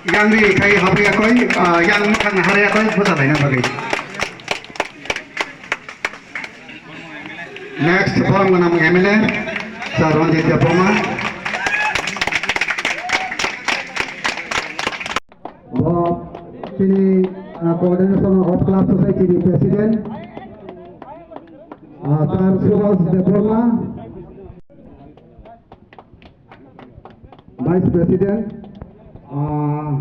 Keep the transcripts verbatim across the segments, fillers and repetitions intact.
Yang ri khai habri akoi, ah, yang makhang hari akoi, busa laina bagwi. Next, borom gwnang M L A, Sir Ranjit Debbarma. Bo chini, ah, Coordination of Club Society ni President, ah, Sir Subhas Debbarma. Vice President, ah,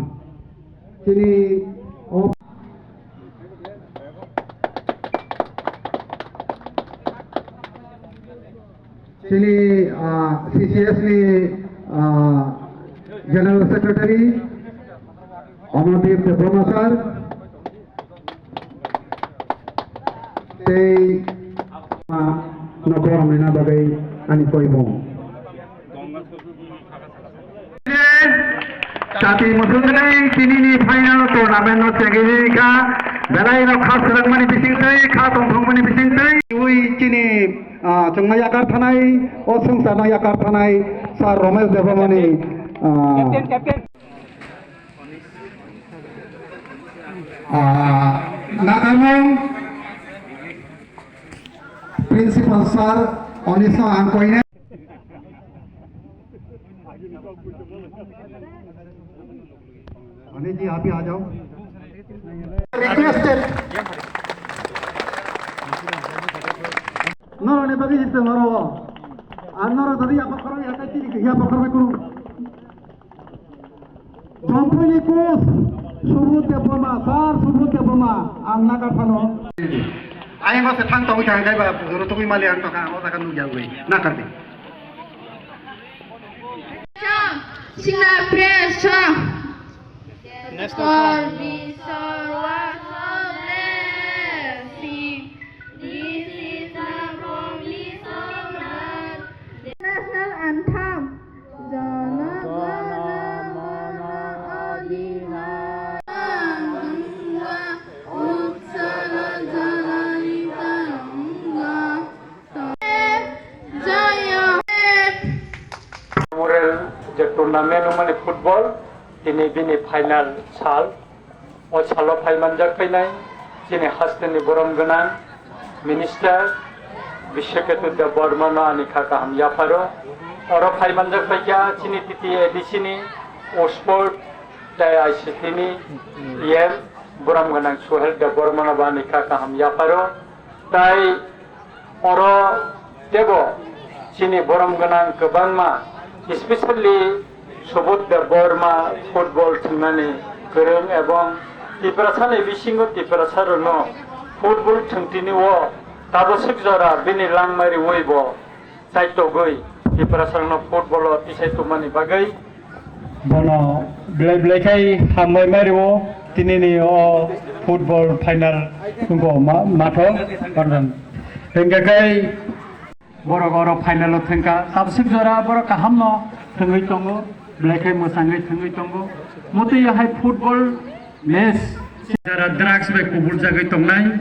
chini op-, chini, ah, C C S ni, ah, General Secretary, Amardeep Debbarma sir, tei, ah, nokbar hamrina bagwi ani koimung. Chati mwswngwi tinini final tournament no chengwi kha, belai no kha swrwngmani bisingtwi, kha tongthokmani bisingtwi. Ui chini, ah, chwngno yakar thanai, o swngcharno yakar thanai, Sir Romesh Debbarmani, ah, ah, nakarmung. Principal sir, Onisno ang koine. Oni ji, aap hi aa jao. Requested. Noro ne bagi jiste noro. Ar noro jadi apa korang ya kai tiri ya apa korang kurung. Domphoini coach Subodh Debbarma, sir Subodh Debbarma, ang nakar phano. Ayang se thang tongwi thang kaiba joro tugwi mali ang tongkha, ang o jaga nukya wi nakar di. Sina pressure. Next. This is the promise of God. National anthem. Jana Gana Mana Adhina. Memorial je tournament wngmani football, tini bini final sal. O salo phai manjak phainai chini hasteni borom gwnang Minister Biswaketu Debbarmano ani kha kaham yapharo. Oro phai manjak phaikha chini T T A D C ni o sport tei I C T ni E M borom gwnang Suhel Debbarmano bo ani kha kaham yapharo. Tai oro teibo chini borom gwnang kwbangma, especially Subodh Debbarma football thwngnani kwrwng ebong Tiprasani bisingo Tiprasarokno football thwngtini o tabaswk jora bini langmariwi bo chaitogwi Tiprasarokno football o tisai tongmani bagwi Bono belai belai khai hambai mairio tinini o football final wngkha ma-, matho. Hingkha khai borok oro final o thangkha. Tabswk jora borok kahamno thwngwi tongo, belai khai mwchangwi thwngwi tongo. Motwi hai football Mes, jara drugs bai kubuljagwi tongnai,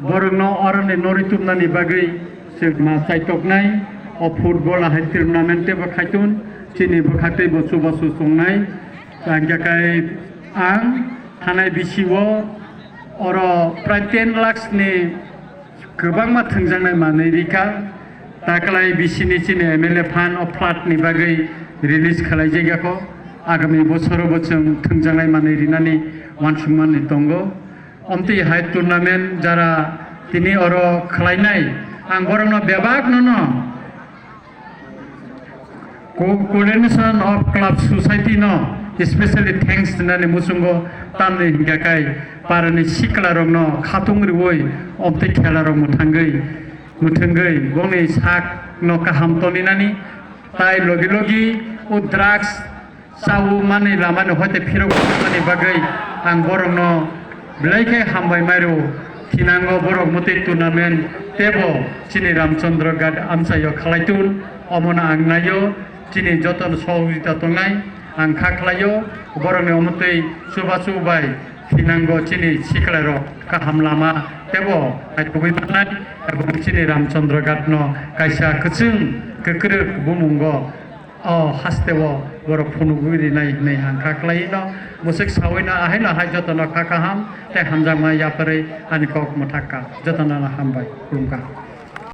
borokno oroni nori tubnani bagwi chwng ma chaitoknai. O football ahai tournament teibo khaitun, chini bwkhaktwi bo chubachu tongnai. Hingkhe kai ang thanai bisio oro prai ten lakhs ni kwbangma thwngjaknai manwi rikha. Taklai bisini chini M L A phan o flood ni bagwi release khalai jagya kho. Agami bosoro bo chwng thwngjaknai manwi rinani wansukmani tongo. Omtwi hai tournament jara tini oro khlainai, ang borokno bebak nono Co-, Coordination of Club Society no specially thanks dinani muchungo, tamni hingkha kai parani sikla rokno khatung riwi omtwi khela rok mwthangwi, mwthangwi bongni sak no kaham toninani, tai logi logi o drugs chao mani lamani hoite phirok mani bagwi ang borokno belai khe hambai mairo. Thinango borok mwtwi tournament teibo chini Ramchandra Ghat amchaio khlai tun, omono ang naio. Chini jotono sohojogita tongnai ang kha khlaio. Borokni omotwi chubachu bai thinango chini sikla rok kaham lama teibo naitugwi mannai, ebong chini Ramchandra Ghat no kaisa kwchwng kwkrwk bumungo O haste o borok phunugwi rinai hwnwi ang kha khlai no, musuk sawi no ahai no hai joto no kha kaham tei hamjakma yapharwi ani kok mwthak kha. Joto no hambai, khulumkha.